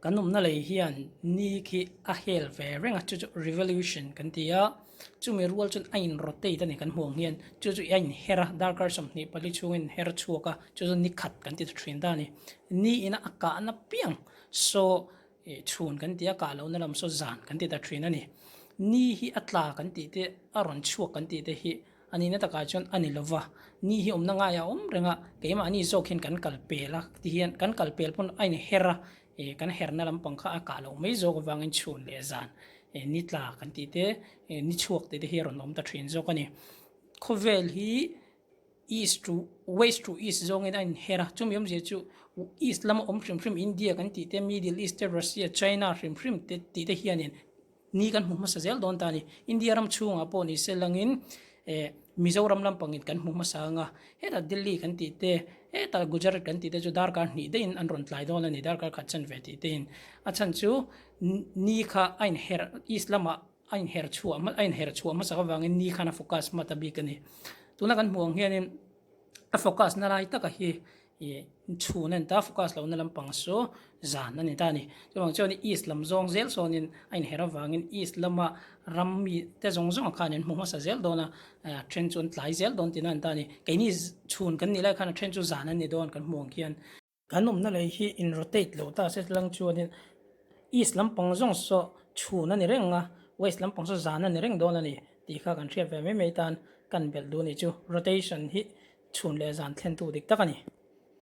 Kan awmna lei hian ni khi a hel ve reng a, chu chu revolution kan ti a, chumi rual chuan a in rotate a ni kan hmuh ang hian, chu chu a in her a, darkar 24 chhung a in her chhuak a, chu chu ni khat kan ti ta thin ta a ni. Ni ina a kahna piang saw chhun kan ti a, kah lohna lam saw zan kan ti ta thin a ni. Ni hi a tla kan tih te, a rawn chhuak kan tih te hi A nihna takah chuan a ni lova, ni hi awmna ngaiah a awm reng a, keimahni zawk hian kan kal pel a, tihian kan kal pel pawn a inher a, ih kan herna lampang kha a kah loh mai zawk avangin chhun leh zan ih ni tla kan tih te, ih ni chhuak tih te hi a rawn awm ta thin zawk a ni. Khawvel hi east to west to east zawngin a inher a, chumi awmzia chu east lama awm hrim hrim India kan tih te, Middle East te, Russia, China hrim hrim te tih te hianin Ni kan hmu hmasa zel dawn ta a ni. India ram chhungah pawh ni se langin eh Mizoram lampangin kan hmu hmasa ang a, hetah Delhi kan tih te, hetah Gujarat kan tih te chu darkar hnih daihin an rawn tlai dawn a ni, darkar khat chan ve tih tein. A chhan chu ni kha a inher east lamah a inher chhuah a inher chhuah hmasak avangin ni khan a focus hma ta bik a ni. Tuna kan hmuh ang hianin a focus na lai taka hi Ih chhun a ni ta, focus lohna lampang chu zan a ni ta a ni. Chuvang chuan east lam zawng zel sawnin a inher avangin east lama ram mi te zawng zawng khan an hmu hmasa zel dawn a, a then chu an tlai zel dawn tihna a ni ta a ni. Keini chhun kan nih lai khan a then chu zan a ni dawn kan hmu ang khian. Kan awmna lei hi in rotate loh ta se lang chuanin east lampang zawng saw chhun a ni reng a, west lampang saw zan a ni reng dawn a ni tih kha kan hriat ve mai mai tan kan belh duh a nih chu. Rotation hi Chhun leh zan thlentu dik tak a ni.